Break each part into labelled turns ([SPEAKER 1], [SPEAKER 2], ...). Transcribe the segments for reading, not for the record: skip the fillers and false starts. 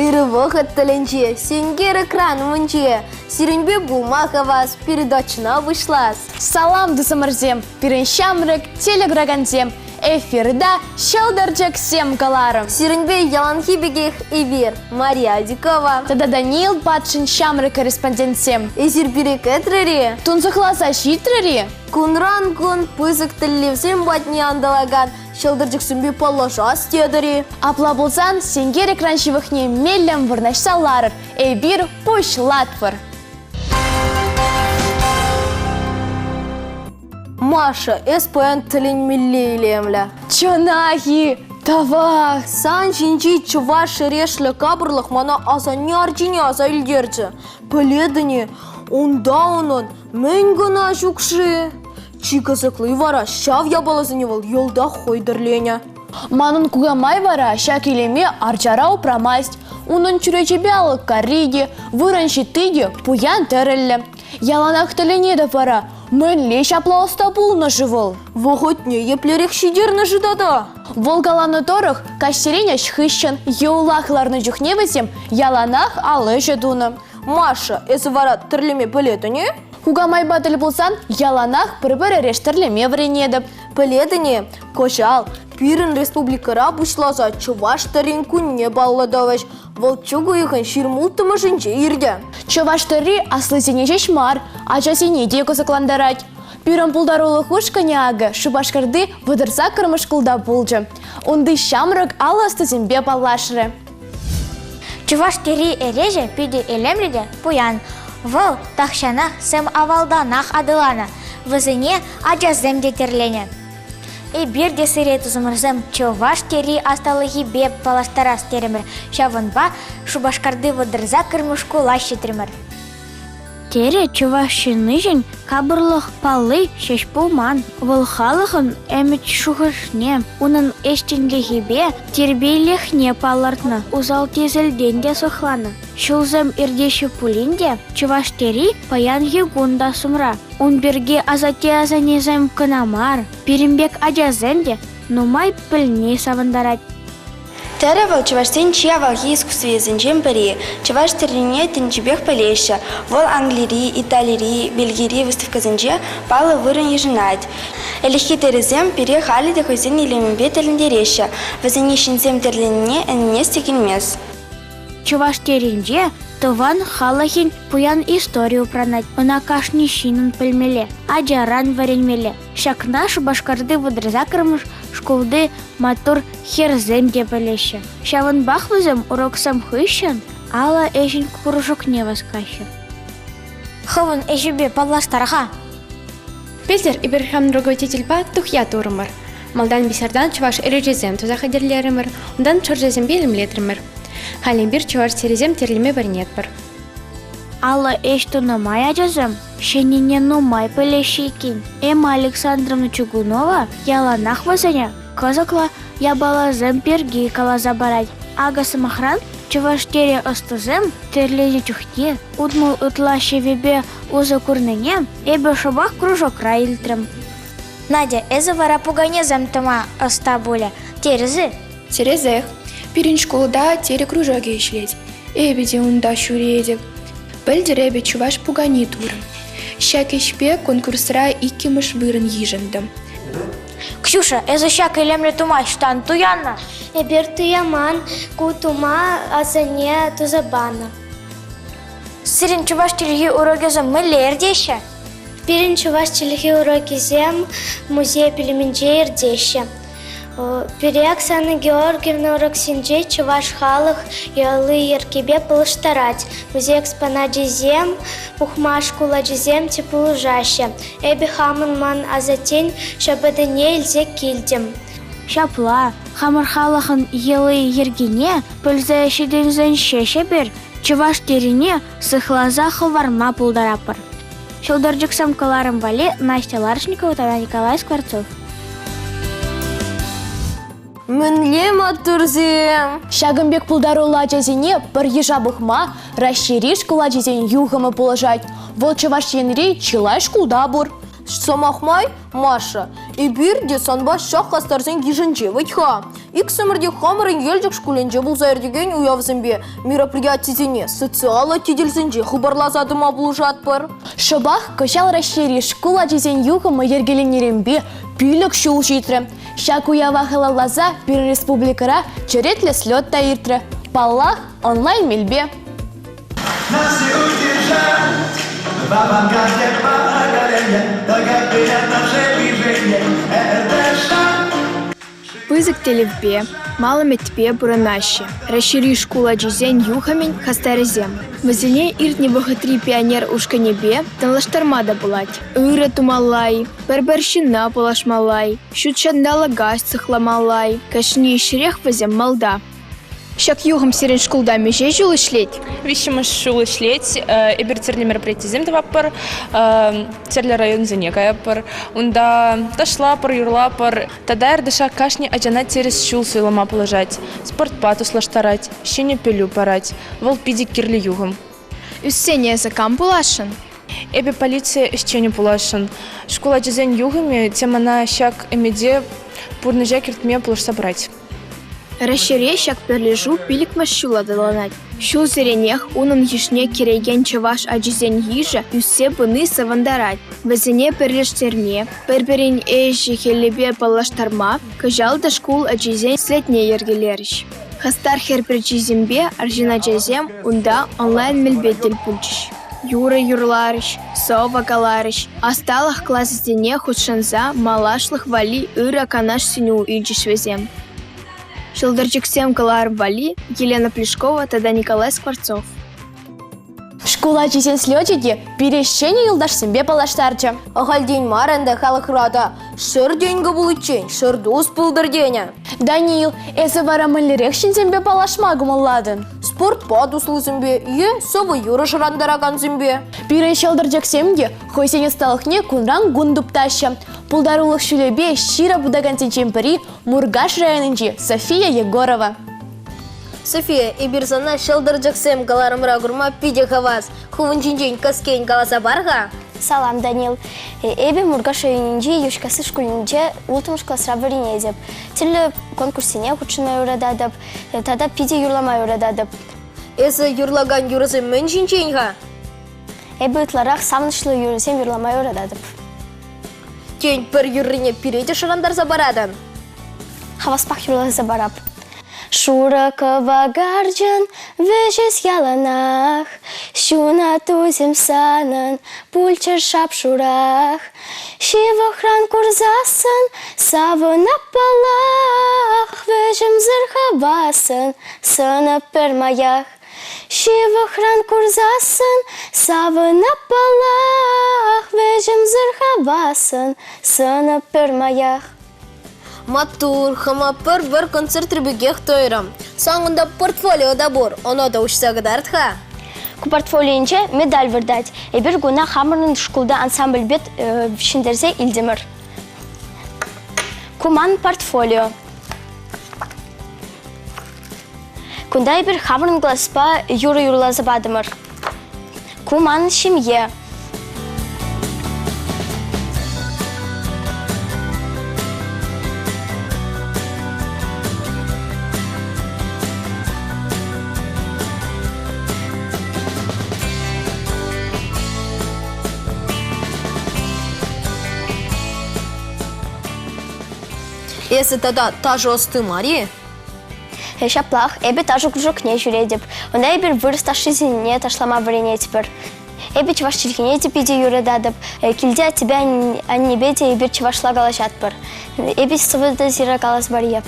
[SPEAKER 1] Ырӑ вӑхӑт тӗлӗнче, сенкер экран умӗнче сирӗнпе пулма хавас, передачӑна пуҫлас.
[SPEAKER 2] Салам, тусӑмӑрсем, пирӗн ҫамрӑк телекуракансем! Эфирта ҫӑлтӑрчӑксем кӑларӑм.
[SPEAKER 1] Сирӗнпе яланхи пекех эпир, Мария Адюкова
[SPEAKER 2] тата Даниил Патшин ҫамрӑк корреспондентсем.
[SPEAKER 1] Эсир пире кӗтрӗр-и?
[SPEAKER 2] Тунсӑхласа ҫитрӗр-и?
[SPEAKER 1] Кунран-кун пысӑк тӗллевсем патне антӑлакан Ҫӑлтӑрчӑксемпе паллашас тетӗр-и?
[SPEAKER 2] Апла пулсан сенкер экран ҫывӑхне меллӗн вырнаҫса ларӑр. Эпир пуҫлатпӑр.
[SPEAKER 1] Маша, эс паян тӗлӗнмелле илемлӗ.
[SPEAKER 2] Чӑнах-и? Тавах!
[SPEAKER 1] Сан ҫинчи чӑваш эрешлӗ капӑрлӑх мана асанне арчине аса илтерчӗ. Пӗлетӗн-и, унта унӑн мӗн кӑна ҫук-ши? Чи кӑсӑкли вара ҫав япаласене вӑл йӑлтах хӑй тӗрленӗ.
[SPEAKER 2] Манӑн кукамай вара ҫак илеме арчара упрамасть. Унӑн чӳречепе алӑк карри те, вырӑн ҫитти те пуян тӗрӗллӗ. Яланах тӗлӗнетӗп вара, мӗнле ҫапла ӑста пулнӑ-ши вӑл?
[SPEAKER 1] Вӑхӑтне еплерех ҫитернӗ-ши тата?
[SPEAKER 2] Вӑл каланӑ тӑрӑх, каҫсерен ӗҫ хыҫҫӑн е улах ларнӑ чухне вӗсем яланах ал ӗҫӗ тунӑ.
[SPEAKER 1] Маша, эсӗ вара тӗрлеме пӗлетӗн-и?
[SPEAKER 2] Кукамайпа тӗл пулсан яланах пӗр-пӗр эреш тӗрлеме вӗренетӗп.
[SPEAKER 1] Пӗлетӗн-и, кӑҫал пирӗн республикӑра пуҫласа Чӑваш тӗррин кунне паллӑ тӑвӗҫ. Вӑл чӳк уйӑхӗн ҫирмулттӑмӗшӗнче иртӗ.
[SPEAKER 2] Чӑваш тӗрри аслисене ҫеҫ мар, ачасене те кӑсӑклантарать. Пирӗн пултарулӑх ушкӑнӗ акӑ Шупашкарти 38-мӗш шкулта пулчӗ. Унти ҫамрӑк алӑ ӑстисемпе паллашрӗ.
[SPEAKER 3] Чӑваш тӗрри эрешӗ питӗ илемлӗ те пуян. Вӑл тахҫанах сӗм авалтанах аталаннӑ, вӗсене ачасем те тӗрленӗ. Эпир те сире тусӑмӑрсем чӑваш тӗрри ӑсталӑхӗпе паллаштарас терӗмӗр, ҫавӑнпа Шупашкарти 38-мӗш шкула ҫитрӗмӗр. Терӗ чӑваш ҫыннишӗн капӑрлӑх палли ҫеҫ пулман. Вӑл халӑхӑн ӗмӗт-шухӑшне, унӑн ӗҫченлӗхӗпе тирпейлӗхне палӑртнӑ, усал-тӗселтен те сыхланӑ. Ҫулсем иртеҫҫӗ пулин те чӑваш тӗрри паянхи кун та сумра. Ун пирки асатте-асаннесем кӑна мар, пирӗн пек ачасем те нумай пӗлни савӑнтарать.
[SPEAKER 4] Тӗрӗ вӑл чӑвашсен чи авалхи искусствисенчен пӗри. Чӑваш тӗррине тӗнчипех пӗлеҫҫӗ. Вӑл Англири, Италири, Бельгири выставкӑсенче паллӑ вырӑн йышӑнать. Ӗлӗкхи тӗрӗсем пире халӗ те хӑйсен илемӗпе тӗлӗнтереҫҫӗ. Вӗсене ҫынсем тӗрленине ӗненес те килмест.
[SPEAKER 3] Чӑваш тӗрринче тӑван халӑхӗн пуян истори упранать. Ӑна кашни ҫыннӑн пӗлмелле, ачаран вӗренмелле. Ҫакна Шупашкарти 38-мӗш шкулти маттур хӗрсем те пӗлеҫҫӗ. Ҫавӑнпах вӗсем уроксем хыҫҫӑн алӑ ӗҫӗн кружокне васкаҫҫӗ. Хӑвӑн ӗҫӳпе паллаштар-ха.
[SPEAKER 5] Петӗр эпир хамӑн руководительпа тухья турӑмӑр. Малтан бисертан чӑваш эрешӗсем туса хатӗрлерӗмӗр, унтан шӑрҫасемпе илемлетрӗмӗр. Халь эпир чӑваш тӗррисем тӗрлеме вӗренетпӗр.
[SPEAKER 3] Алӑ ӗҫ тунӑ май ачасем ҫӗннине нумай пӗлеҫҫӗ иккен. Эмма Александровна Чугунова яланах вӗсене кӑсӑклӑ япаласем пирки каласа парать. Акӑ, сӑмахран, чӑваш тӗрӗ ӑстисем тӗрленӗ чухне 60 ытла ҫӗвӗпе усӑ курнине эпӗ шӑпах кружокра илтрӗм. Надя, эсӗ вара пуканесем тӑма ӑста пулӗ, терӗс-и?
[SPEAKER 6] Тӗрӗсех. Пирӗн шкулта тӗрӗ кружокӗ ӗҫлет. Эпӗ те унта ҫӳретӗп. Пӗлтӗр эпӗ чӑваш пукани турӑм. Ҫак ӗҫпе конкурсра иккӗмӗш вырӑн йышӑнтӑм.
[SPEAKER 3] Ксюша, эсӗ ҫак илемлӗ тума ӑҫтан туяннӑ?
[SPEAKER 7] Эпир туяман, ку тума асанне туса панӑ.
[SPEAKER 3] Сирӗн чӑваш чӗлхи урокӗсем мӗнле иртеҫҫӗ?
[SPEAKER 7] Пирӗн чӑваш чӗлхи урокӗсем музей пӳлӗмӗнче иртеҫҫӗ. Пире Оксана Георгиевна уроксенче чӑваш халӑх йӑли-йӗркипе пулӑштарать. Музей экспоначӗсем пухма шкул ачисем те пулӑшаҫҫӗ. Эпӗ хамӑн ман асаттен ҫӑпатине илсе килтӗм.
[SPEAKER 3] Ҫапла, хамӑр халӑхӑн йӑли-йӗркине пӗлсе ҫитӗнсен ҫеҫ эпир чӑваш тӗррине сыхласа хӑварма пултаратпӑр. Ҫӑлтӑрчӑксем кӑларӑм валли Настя Ларшникова тата Николай Скворцов.
[SPEAKER 1] Мӗнле маттурсем!
[SPEAKER 2] Ҫакӑн пек пултаруллӑ ачасене пӗр йыша пӑхма Раҫҫейри шкул ачисен юхӑмӗ пулӑшать. Вӑл Чӑваш Енри чылай шкулта пур.
[SPEAKER 1] Сӑмах май, Маша, Эпир те санпа ҫак хастарсен йышӗнче вӗт-ха. Иксӗмӗр те хамӑрӑн Елчӗк шкулӗнче пулса иртекен уявсемпе мероприятисене социаллӑ тетелсенче хыпарласа тӑма пулӑшатпӑр.
[SPEAKER 2] Шӑпах кӑҫал Раҫҫейри шкул ачисен юхӑмӗ йӗркеленнӗренпе 5 ҫул ҫитрӗ. Ҫак уява халалласа пирӗн республикӑра черетлӗ слет та иртрӗ. Паллах, онлайн мелпе.
[SPEAKER 8] Нас не удержать в авангарде поколения, так как наше движение, это шаг.
[SPEAKER 6] Пысӑк тӗллевпе, мал ӗмӗтпе пурӑнаҫҫӗ Раҫҫейри шкул ачисен юхӑмӗн хастарӗсем. Вӗсене иртнӗ вӑхӑтри пионер ушкӑнӗпе танлаштарма та пулать. Ырӑ тумалла-и, пӗр-пӗр ҫынна пулӑшмалла-и, ҫут ҫанталӑка сыхламалла-и, кашни ӗҫрех вӗсем малта. Ҫак юхӑм сирӗн шкулта миҫе ҫул ӗҫлет?
[SPEAKER 9] Виҫҫӗмӗш ҫул ӗҫлет. Эпир тӗрлӗ мероприятисем тӑватпӑр, тӗрлӗ районсене каятпӑр. Унта ташлапӑр, юрлапӑр. Тата РДШ кашни ачана тӗрӗс ҫул суйлама пулӑшать, спортпа туслаштарать, ҫӗнӗ пӗлӳ парать. Вӑл питӗ кирлӗ юхӑм.
[SPEAKER 6] Ӳссен эсӗ кам пуласшӑн?
[SPEAKER 9] Эпӗ полици ӗҫченӗ пуласшӑн. Шкул ачисен юхӑмӗ темӑна ҫак ӗмӗте пурнӑҫа кӗртме пулӑшса пырать.
[SPEAKER 6] Раҫҫейре ҫак пӗрлешӳ пиллӗкмӗш ҫул аталанать. Ҫулсеренех унӑн йышне кӗрекен чӑваш ачисен йышӗ ӳссе пыни савӑнтарать. Вӗсене пӗрлештерме, пӗр-пӗрин ӗҫӗ-хӗлӗпе паллаштарма кӑҫал та шкул ачисен слетне йӗркелерӗҫ. Хастар хӗр пӗрчисемпе арҫын ачасем унта онлайн мелпе тӗл пулчӗҫ. Юрӑ юрларӗҫ, сӑвӑ каларӗҫ, ӑсталӑх класӗсене хутшӑнса малашлӑх валли ырӑ канаш-сӗнӳ илчӗҫ вӗсем. «Ҫӑлтӑрчӑксем» кӑларӑм валли Елена Плешкова тата Николай Скворцов.
[SPEAKER 2] Шкул ачисен слечӗ те пире ҫӗнӗ юлташсемпе паллаштарчӗ.
[SPEAKER 1] Ахальтен мар ӗнтӗ халӑхра та ҫӗр тенкӗ пуличчен ҫӗр тус пултӑр тенӗ.
[SPEAKER 2] Даниил, эсӗ вара мӗнлерех ҫынсемпе паллашма кӑмӑллатӑн?
[SPEAKER 1] Спортпа туслисемпе е сӑвӑ-юрӑ шӑрантаракансемпе.
[SPEAKER 2] Пирӗн ҫӑлтӑрчӑксем те хӑйсен ӑсталӑхне кунран-кун туптаҫҫӗ. Пултарулӑх ҫулӗпе ҫирӗп утакансенчен пӗри Муркаш районӗнчи София Егорова.
[SPEAKER 1] София, эпир сана ҫӑлтӑрчӑксем кӑларӑмра курма питӗ хавас. Хӑвӑн ҫинчен кӗскен каласа пар-ха.
[SPEAKER 7] Салам, Данил. Эпӗ Муркаш районӗнчи Йӳҫкасси шкулӗнче улттӑмӗш класра вӗренетӗп. Тӗрлӗ конкурссене хутшӑнма юрататӑп тата питӗ юрлама юрататӑп.
[SPEAKER 1] Эсӗ юрлакан юрӑсем мӗн ҫинчен-ха?
[SPEAKER 7] Эпӗ ытларах савӑнӑҫлӑ юрӑсем юрлама юрататӑп.
[SPEAKER 1] Тен, пӗр юррине пире те шӑрантарса паратӑн?
[SPEAKER 7] Хаваспах юрласа парап. Шурӑ кӑвакарчӑн вӗҫес яланах, Ҫунатусем санӑн пулччӑр шап-шурах. Ҫывӑхран курсассӑн савӑнап паллах, Вӗҫӗмсӗр хавассӑн сӑнӑп пӗрмаях. Ҫывӑхран курсассӑн савӑнап паллах, Вӗҫӗмсӗр хавассӑн сӑнӑп пӗрмаях.
[SPEAKER 1] Маттур, хама пӗр-пӗр концертри пекех туйрӑм. Сан кунта портфолио та пур, ӑна та уҫса кӑтарт-ха.
[SPEAKER 7] Ку портфолийӗнче медаль выртать. Эпир куна хамӑрӑн шкулта ансамбльпе ҫӗнтерсе илтӗмӗр. Ку ман портфолио. Кунта эпир хамӑрӑн класпа юрӑ юрласа патӑмӑр. Ку ман ҫемье.
[SPEAKER 1] Эсӗ тата ташӑ ӑсти мар-и?
[SPEAKER 7] Ҫаплах эпӗ ташӑ кружокне ҫӳретӗп. Унта эпир вырӑс ташшисене ташлама вӗренетпӗр. Эпӗ чӑваш чӗлхине те питӗ юрататӑп. Килте аттепе аннепе те эпир чӑвашла калаҫатпӑр. Эпӗ сӑвӑ та сире калас барьеп.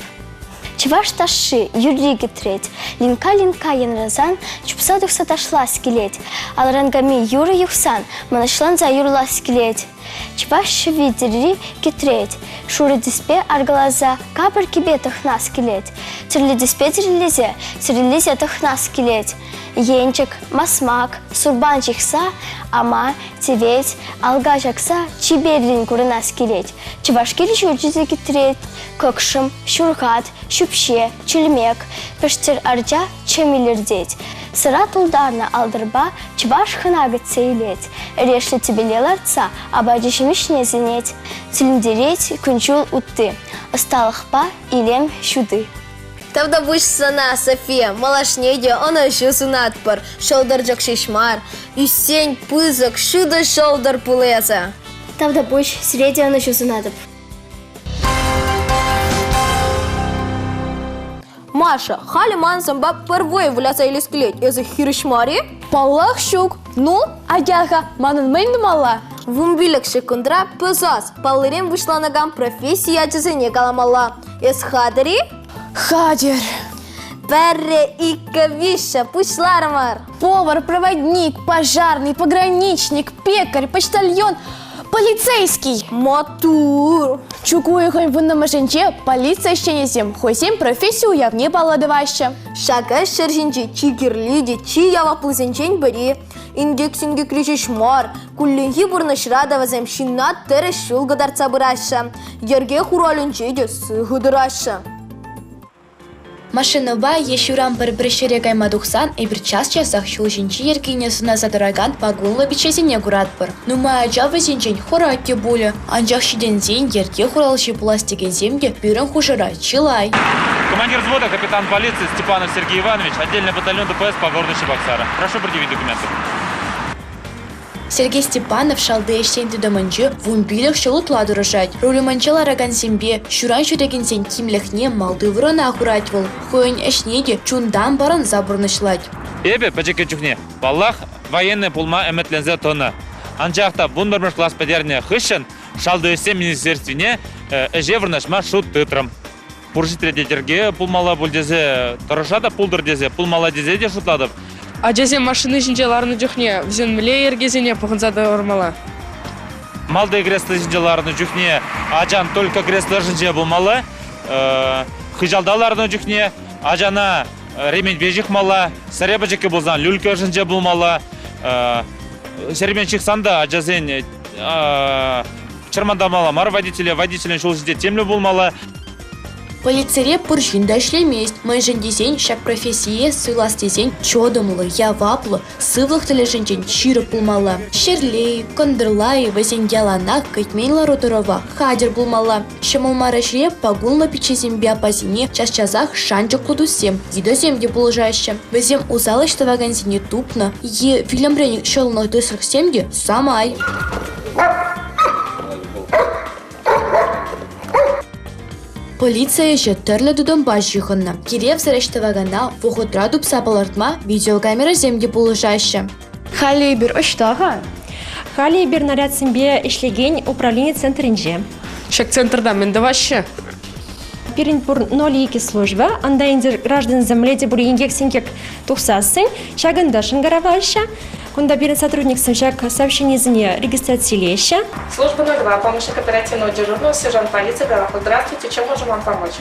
[SPEAKER 7] Чӑваш ташши юрри кӗтрет. Линка-линка янрасан чупса тухса ташлас килет. Алран ками юрӑ юхсан мӑнаҫланса юрлас килет. Чӑваш ҫӑви тӗрри кӗтрет, шурӑ тӗспе аркаласа капӑр кӗпе тӑхнас килет, тӗрлӗ тӗспе тӗрӗлесе, тӗрӗлесе тӑхнас килет. Енчӗк, масмак, сурпан ҫыхса, ама, тевет, алка ҫакса чиперрӗн курӑнас килет. Чӑваш кил-ҫурчӗ те кӗтрет, кӑкшӑм, ҫурхат, ҫӳпҫе, чӳлмек, пӗштӗр арча чӗм илӗртет. Сӑра тултарнӑ алтӑрпа чӑваш хӑна кӗтсе илет. Эрешлӗ тӗпеле лартса апачӗ-ҫимӗҫне сӗнет. Тӗлӗнтерет кун-ҫул утти, ӑсталӑхпа илем ҫути.
[SPEAKER 1] Тавтапуҫ сана, София, малашне те ӑнӑҫу сунатпӑр. Ҫӑлтӑрчӑк ҫеҫ мар, ӳссен пысӑк, ҫутӑ ҫӑлтӑр пул эсӗ.
[SPEAKER 7] Тавтапуҫ, сире те ӑнӑҫу сунатӑп.
[SPEAKER 1] Маша, халӗ ман санпа пӗр вӑйӑ выляса илес килет. Эсӗ хирӗҫ мар-и?
[SPEAKER 2] Паллах, ҫук. Ну, атя-ха, манӑн мӗн тумалла?
[SPEAKER 1] 15 секундра пӑсас, паллӑрен пуҫланакан професси ячӗсене каламалла. Эс хатӗр-и?
[SPEAKER 2] Хатӗр.
[SPEAKER 1] Пӗрре, иккӗ, виҫҫӗ, пуҫларӑмӑр.
[SPEAKER 2] Повар, проводник, пожарный, пограничник, пекарь, почтальон, полицейский.
[SPEAKER 1] Маттур!
[SPEAKER 2] Чӳк уйӑхӗн вуннӑмӗшӗнче полици ӗҫченӗсем хӑйсен професси уявне паллӑ тӑваҫҫӗ.
[SPEAKER 1] Ҫак ӗҫ ҫӗр ҫинчи чи кирли те чи яваплисенчен пӗри. Инкек-синкекри ҫеҫ мар, кулленхи пурнӑҫра та вӗсем ҫынна тӗрӗс ҫул кӑтартса пыраҫҫӗ. Йӗрке хуралӗнче те сыхӑ тӑраҫҫӗ.
[SPEAKER 4] Машинӑпа е ҫуран пӗр-пӗр ҫӗре кайма тухсан эпир час-часах ҫул ҫинчи йӗркене сӑнаса тӑракан пакунлӑ пиччесене куратпӑр. Нумай ача вӗсенчен хӑрать те пулӗ. Анчах ҫитӗнсен йӗрке хуралҫи пулас текенсем те пирӗн хушӑра чылай.
[SPEAKER 10] Командир взвода, капитан полиции Степанов Сергей Иванович, отдельный батальон ДПС по городу Чебоксары. Прошу предъявить документы.
[SPEAKER 4] Сергей Степанов шалти ӗҫсен тытӑмӗнче 15 ҫул ытла тӑрӑшать. Руль умӗнче ларакансемпе ҫуран ҫӳрекенсен тимлӗхне малти вырӑна хурать вӑл. Хӑйӗн ӗҫне те чунтан парӑнса пурнӑҫлать.
[SPEAKER 10] Эпӗ пӗчӗккӗ чухне, паллах, военный пулма ӗмӗтленсе тӑнӑ. Анчах та 11-мӗш класс пӗтернӗ хыҫҫӑн шалти ӗҫсен министерствине ӗҫе вырнаҫма шут тытрӑм. Пур ҫӗрте те йӗрке пулмалла пуль тесе тӑрӑша та пултӑр тесе, пулмалла тесе те шутлатӑп.
[SPEAKER 11] Ачасем машина ҫинче ларнӑ чухне вӗсен мӗнле йӗркесене пӑхӑнса тӑрмалла?
[SPEAKER 10] Малти кресло ҫинче ларнӑ чухне ачан только кресло ӑшӗнче пулмалла. Хыҫалта ларнӑ чухне ачана ременьпе ҫыхмалла, сӗре пӗчӗккӗ пулсан люлька ӑшӗнче пулмалла. Ҫӗрмен ҫыхсан та ачасен чӑрмантармалла мар водителе, водителӗн ҫул ҫинче темлӗ пулмалла.
[SPEAKER 4] Полицире пур ҫын та ӗҫлемест, мӗншӗн тесен ҫак профессие суйлас тесен чӑтӑмлӑ, яваплӑ, сывлӑх тӗлӗшӗнчен ҫирӗп пулмалла. Ҫӗрле-и, кӑнтӑрла-и вӗсен яланах кӗтмен лару-тӑрӑва хатӗр пулмалла. Ҫӑмӑл мар ӗҫре пакунлӑ пиччесемпе аппасене час-часах шанчӑклӑ туссем, йытӑсем те пулӑшаҫҫӗ. Вӗсем усал ӗҫ тӑвакансене тупнӑ е вилӗмрен ҫӑлнӑ тӗслӗхсем те самай. Полици ӗҫӗ тӗрлӗ тытӑмпа ҫыхӑннӑ. Киревсӗр ӗҫ тӑвакана вӑхӑтра тупса палӑртма видеокамерӑсем те пулӑшаҫҫӗ.
[SPEAKER 5] Халӗ эпир ӑҫта-ха? Халӗ эпир нарядсемпе ӗҫлекен управлени центрӗнче.
[SPEAKER 11] Ҫак центрта мӗн тӑваҫҫӗ?
[SPEAKER 5] Пирӗн пур 02 служба, анда ӗнтӗ граждансем мӗнле те пур инкек-синкек тухсассӑн ҫакӑнта шӑнкӑравлаҫҫӗ. Кунта пирӗн сотрудниксем ҫак сообщенисене регистрацилеҫҫӗ.
[SPEAKER 12] Служба 02, помощник оперативного дежурного, сержант полиции Галахов. Здравствуйте, чем можем вам помочь?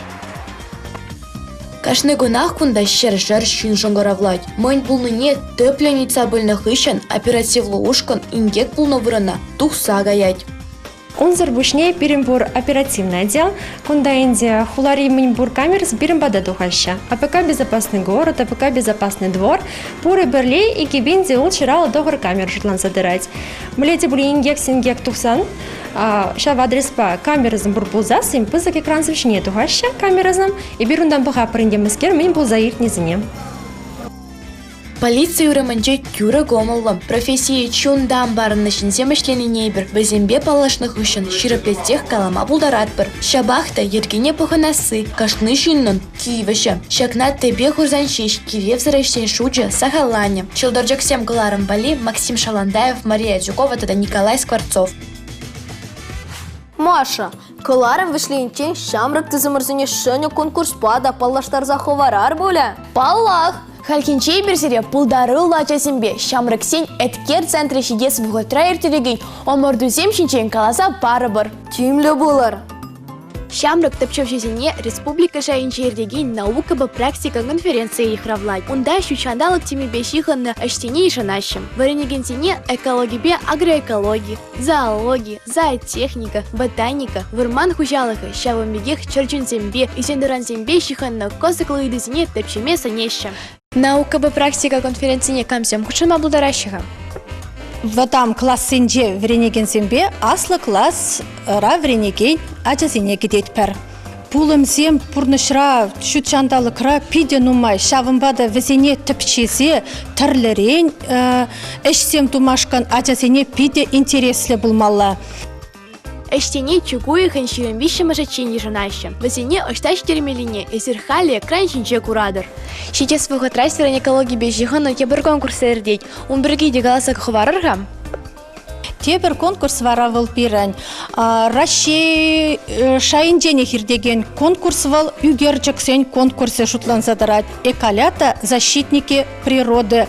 [SPEAKER 4] Кашни кунах кунта ҫӗршер ҫын шӑнкӑравлать. Мӗн пулнине тӗплӗн ыйтса пӗлнӗ хыҫҫӑн оперативлӑ ушкӑн инкек пулнӑ вырӑна тухса каять.
[SPEAKER 5] Унсӑр пуҫне пирӗн пур оперативный отдел. Кунта ӗнтӗ хулари мӗнпур камерӑсем пирӗн пата тухаҫҫӗ. АПК «Безопасный город», АПК «Безопасный двор» пурӗ пӗрле 2069 камера шутланса тӑрать. Мӗнле те пулин инкек-синкек тухсан ҫав адреспа камерӑсем пур пулсассӑн пысӑк экрансем ҫине тухаҫҫӗ камерӑсем. Эпир унтан пӑхатпӑр ӗнтӗ мӗскер мӗн пулса иртнисене.
[SPEAKER 4] Полици уйрӑмӗнче тӳрӗ кӑмӑллӑ, профессие чунтан парӑннӑ ҫынсем ӗҫленине эпир вӗсемпе паллашнӑ хыҫҫӑн ҫирӗплетсех калама пултаратпӑр. Ҫапах та йӗркене пӑхӑнасси кашни ҫыннӑн тивӗҫӗ. Ҫакна тӗпе хурсан ҫеҫ киревсӗр ӗҫсен шучӗ сахалланӗ. Ҫӑлтӑрчӑксем кӑларӑм валли Максим Шаландаев, Мария Адюкова тата Николай Скворцов.
[SPEAKER 1] Маша, кӑларӑм вӗҫлениччен ҫамрӑк тусӑмӑрсене ҫӗнӗ конкурспа та паллаштарса хӑварар пулӗ.
[SPEAKER 2] Паллах! Хальхинче эпир сире пултаруллӑ ачасемпе ҫамрӑксен Эткер центрӗ ҫитес вӑхӑтра ирттерекен ӑмӑртусем ҫинчен каласа парӑпӑр.
[SPEAKER 1] Тимлӗ пулӑр!
[SPEAKER 4] Ҫамрӑк тӗпчевҫӗсене республика шайӗнче иртекен наукӑпа практика конференцийӗ йыхравлать. Унта ҫут ҫанталӑк темипе ҫыхӑннӑ ӗҫсене йышӑнаҫҫӗ. Вӗренекенсене экологипе агроэкологи, зоологи, зоотехника, ботаника, вӑрман хуҫалӑхӗ, ҫавӑн пекех чӗрчунсемпе, ӳсентӑрансемпе ҫыхӑннӑ кӑсӑклӑ ыйтусене тӗпчеме сӗнеҫҫӗ.
[SPEAKER 5] Наукӑпа практика конференцине камсем хутшӑнма пултараҫҫӗ-ха?
[SPEAKER 13] Вӑтам классенче вӗренекенсемпе аслӑ класра вӗренекен ачасене кӗтетпӗр. Пулӑмсем пурнӑҫра, ҫут ҫанталӑкра питӗ нумай. Ҫавӑнпа та вӗсене тӗпчесе тӗрлӗрен ӗҫсем тумашкӑн ачасене питӗ интереслӗ пулмалла.
[SPEAKER 5] Ӗҫсене чӳк уйӑхӗн 23-мӗшӗччен йышӑнаҫҫӗ. Вӗсене ӑҫта ҫитермеллине эсир халӗ экран ҫинче куратӑр. Ҫитес вӑхӑтра сирӗн экологипе ҫыхӑннӑ тепӗр конкурс иртет. Ун пирки те каласа хӑварӑр-ха.
[SPEAKER 13] Тепӗр конкурс вара вӑл пирӗн Раҫҫей шайӗнченех иртекен конкурс вӑл ӳкерчӗксен конкурсӗ шутланса тӑрать. Эколята защитники природы.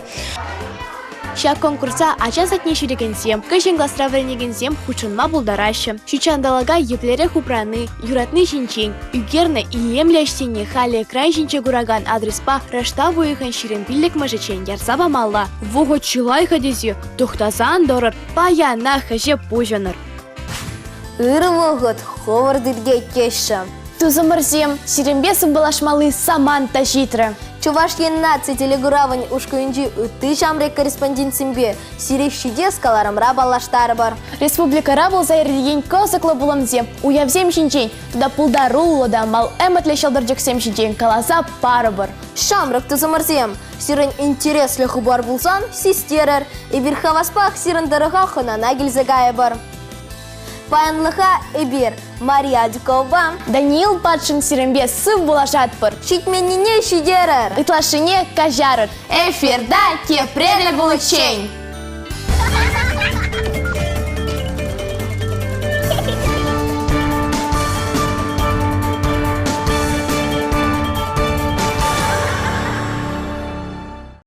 [SPEAKER 5] Ҫак конкурса ача садне ҫӳрекенсем, кӗҫӗн класра вӗренекенсем хутшӑнма пултараҫҫӗ. Ҫутҫанталӑка еплерех упрани, юратни ҫинчен ӳкернӗ илемлӗ ӗҫсене халӗ экран ҫинче куракан адреспа раштав уйӑхӗн 25-мӗшӗччен ярса памалла. Вӑхӑт чылай-ха тесе тӑхтасан тӑрӑр, паянах ӗҫе пуҫӑнӑр.
[SPEAKER 1] Ырӑ вӑхӑт хӑвӑрт иртет теҫҫӗ.
[SPEAKER 2] Тусӑмӑрсем, сирӗнпе сывпуллашмалли самант та ҫитрӗ.
[SPEAKER 1] Чӑваш Ен наци телекуравӗн ушкӑнӗнчи ытти ҫамрӑк корреспондентсемпе сире ҫитес кӑларӑмра паллаштарӑпӑр.
[SPEAKER 2] Республикӑра пулса иртекен кӑсӑклӑ пулӑмсем, уявсем ҫинчен тата пултаруллӑ та мал ӗмӗтлӗ ҫӑлтӑрчӑксем ҫинчен каласа парӑпӑр.
[SPEAKER 1] Ҫамрӑк тусӑмӑрсем, сирӗн интереслӗ хыпар пулсан систерӗр. Эпир хаваспах сирӗн тӑрӑха хӑнана килсе кайӑпӑр. Паянлӑха эпир Мария Адюковӑпа
[SPEAKER 2] Даниил Патшин сирӗнпе сыв пулашатпӑр.
[SPEAKER 1] Ҫитменнине ҫитерӗр.
[SPEAKER 2] Ытлашшине каҫарӑр. Эфирта тепре тӗл пуличчен!